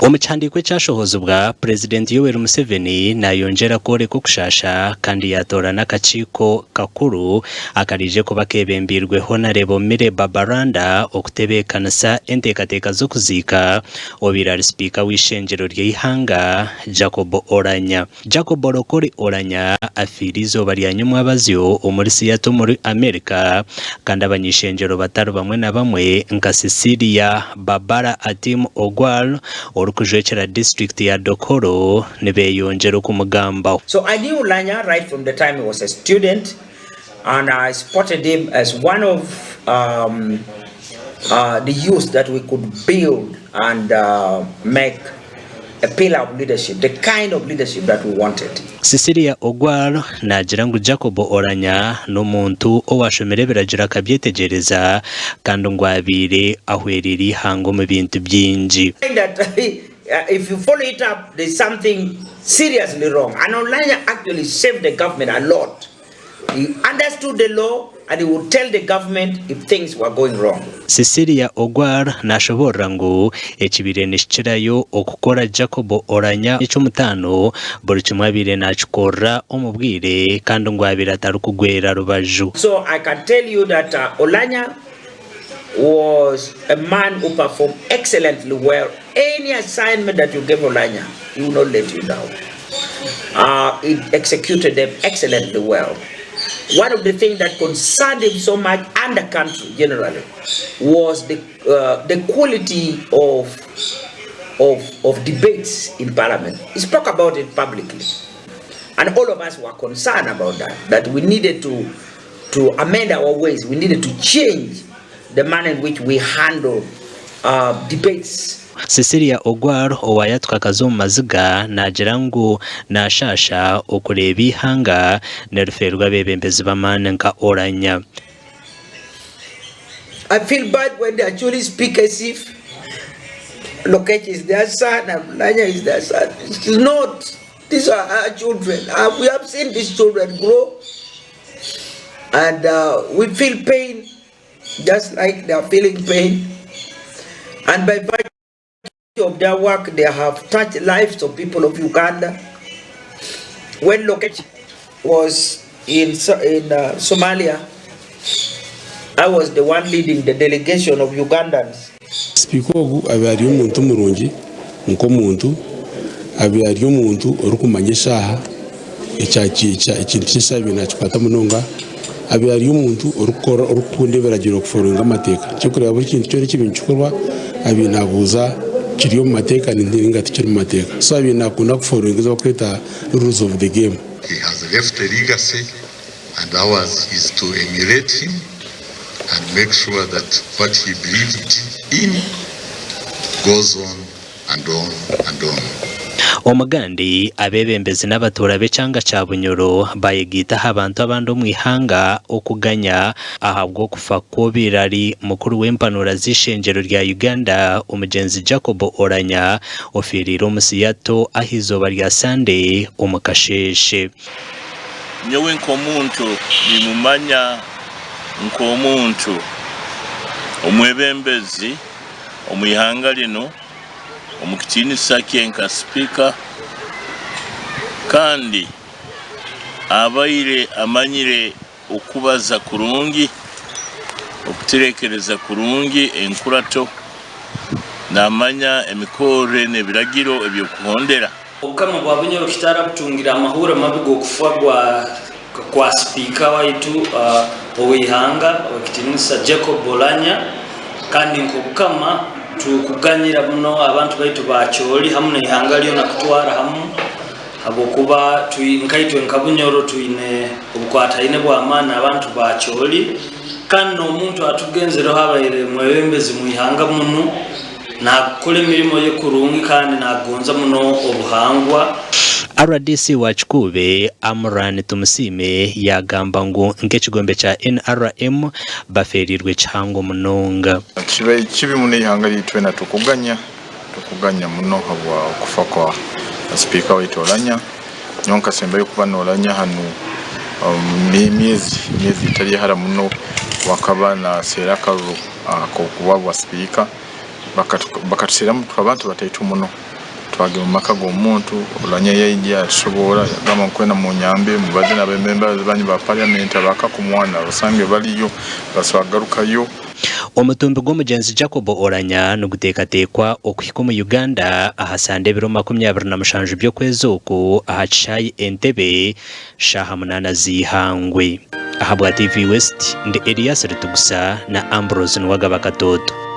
Omu kihandiiko ekyashohozibwa, Purezidenti Yoweri Museveni nayongyera kworeka okushaasha kandi yatoorana akakiiko kakuru akaraije kuba kebembeirwe Honarebo Milly Babalanda okutebeekanisa enteekateeka z'okuziika obaire ari sipiika w'eishengyero ry'eihanga Jacob Oulanyah. Jacob Olokori Oulanyah afiire eizooba rya nyomwabazyo omuri Seattle omuri America kandi abany'eishengyero batari bamwe na bamwe nka Cecilia Babara Atim Ogwal orikujwekyera disiturikiti ya Dokolo nibeyongyera okumugambaho. So I knew Oulanyah right from the time he was a student and I spotted him as one of um, uh, the youth that we could build and uh, make a pillar of leadership, the kind of leadership that we wanted. Cecilia Ogwal naagira ngu Jacob Oulanyah n'omuntu owaashomire ebiragiro akabyetegyereza kandi ngu abaire ahwereire eihanga omu bintu bingi. That if you follow it up, there's something seriously wrong. And Oulanyah actually saved the government a lot. He understood the law and he would tell the government if things were going wrong. Cecilia Ogwal nashoboorora ngu ekibaire nikikirayo okukora Jacob Oulanyah eky'omutaano buri kimwe abaire nakikorera omu bwire kandi ngu abaire atarikugwera rubaju. So I can tell you that Oulanyah was a man who performed excellently well. Any assignment that you gave Oulanyah, he will not let you down. He executed them excellently well. One of the things that concerned him so much and the country generally was the quality of debates in parliament. He spoke about it publicly. And all of us were concerned about that, that we needed to amend our ways. We needed to change the manner in which we handle debates. Cecilia Ogwal owayatuka akaza omu maziga naagira ngu nashasha okureeba eihanga nirifeerwa abeebembezi b'amaani nka Oulanyah. I feel bad when they actually speak as if Lokech is their son and Oulanyah is their son. It's not. These are our children. We have seen these children grow and we feel pain just like they are feeling pain. And by virtue of their work, they have touched lives of people of Uganda. When Lokech was in Somalia, I was the one leading the delegation of Ugandans. Sipiika ogu abe ari omuntu murungi nk'omuntu, abe ari omuntu orikumanya eshaaha, ekintu ky'eshaaha abaire nakikwata munonga, abe ari omuntu orikukunda ebiragiro kufollowinga amateeka. Ekyokureeba buri kintu kyona ekibaire nikikorwa abaire nabuuza kiri omu mateeka ninga tikiri omu mateeka. So abaire nakunda kufollowinga ezi barikweta rules of the game. He has left a legacy and ours is to emulate him and make sure that what he believed in goes on and on and on. Omugandi abeebembezi n'abatuura b'ekyanga kya Bunyoro bayegaita aha bantu abandi omu ihanga okuganya ahabw'okufa kw'obaire ari mukuru w'empanura z'eishengyero rya Uganda omugyenzi Jacob Oulanyah ofiiriire omu Seattle aha izooba rya Sande omu kasheeshe. Nyowe nk'omuntu nimumanya nk'omuntu omwebembezi omu ihanga linu omu kitiinisa kye nka sipiika kandi abaire amanyire okubaza kurungi, okuterekereza kurungi enkurato, namanya emikorre n'ebiragiro eby'okuhondera. Obukama bwa Bunyoro Kitara butungire amahuure mabi g'okufa kwa sipiika waitu ow'eihanga Ow'ekitiinisa Jacob Oulanyah kandi nk'obukama tukuganyira muno abantu baitu ba Acholi hamu n'eihanga lyona kutwara hamu habwokuba nkaitwe nka Bunyoro twine obukwataine bw'amaani n'abantu ba Acholi kandi n'omuntu atugenzireho abaire mwebembezi mw'ihanga munu. Naakora emirimo ye kurungi kandi naagonza muno obuhangwa. Rdc wa Kikuube, Amran Tumusiime yaagamba ngu nk'ekigombe kya NRM bafeereirwe kihango munonga. Kibaire kibi muno eihanga ryaitu twena tukuganya, tukuganya muno habwa kufa kwa sipiika waitu Oulanyah. Nyowe nkasembayo kuba na Oulanyah hanu omu myezi etari hara muno wakaba naseera akaruru ak'okuba bwa sipiika. Bakatuseeramu twe abantu bataito muno. Twagenda omu maka g'omuntu, Oulanyah yaija yatushoboora yagamba ngu kwenda munyambe mubaze na bamemba banyu ba parliament aba Kakumwana osange bariyo basobora kugarukayo. Omutumbi gw'omugyenzi Jacob Oulanyah niguteekateekwa okuhika omu Uganda aha Sande ebiro 27 by'okwezi oku aha kishaayi Entebbe shaaha munaana z'eihangwe. Ahabwa TV West, ndi Elias Ritugusa na Ambrose Nuwagaba Katooto.